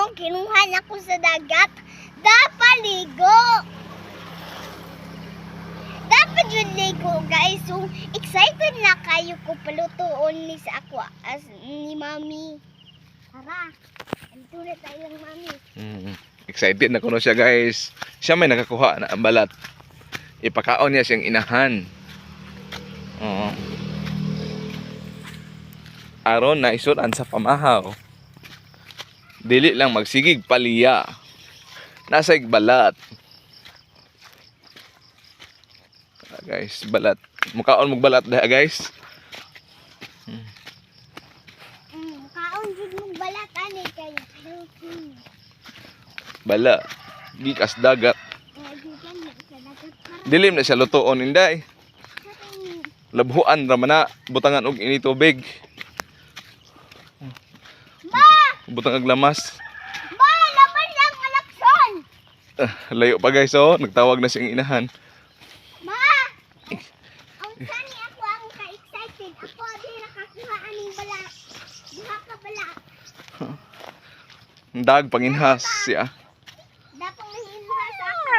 no, kinuha na ko sa dagat. Dapaligo. Dapat yun ligo, guys. So, excited na kayo ko palutuon ni sa ako as ni Mami. Tara, andito na tayo ng Mami. Excited na kuno siya, guys. Siya may nakakuha na ang balat. Ipakaon niya siyang inahan. Oo. Aron na isudan sa pamahaw. Dili lang magsigig paliya. Nasa balat. Ah, guys, balat. Mukaon mong balat diha, guys. Kaon jud mong balat ani kay healthy. Bala. Gikas dagat. Gikan na sa dagat para Dilim na siya lutoon, inday. sa tingin. Labhuan ra man na, butangan og ini tubig. Ma! Butang og lamas. Ma! Laban lang alakson! Ah, layo pa, guys, oh, nagtawag na siyang inahan. Ma! Ang sani ako ang ka-excited. Ako di nakakuha aning balat. Duha ka balat. Dag panginhas siya. Dapong nahinha sa ako.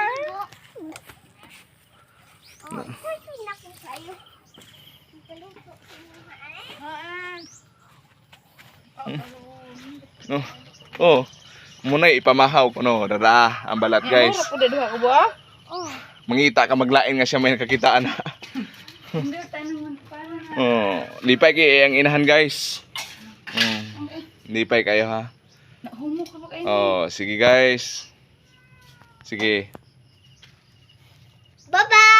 Oh, excited na ko kayo. Paluto sa inyo, eh. No. Oh. Muna ipamahaw kuno dara ang balat, guys. Mura po duha ka ba? Oh, Mangita ka maglain nga siya may nakakitaan na. Hindi tanong pa. Oh, lipay kay ang inahan, guys. Lipay kayo ha. Nahumo ka ba kayo? Oh, sige, guys. Sige. Bye-bye!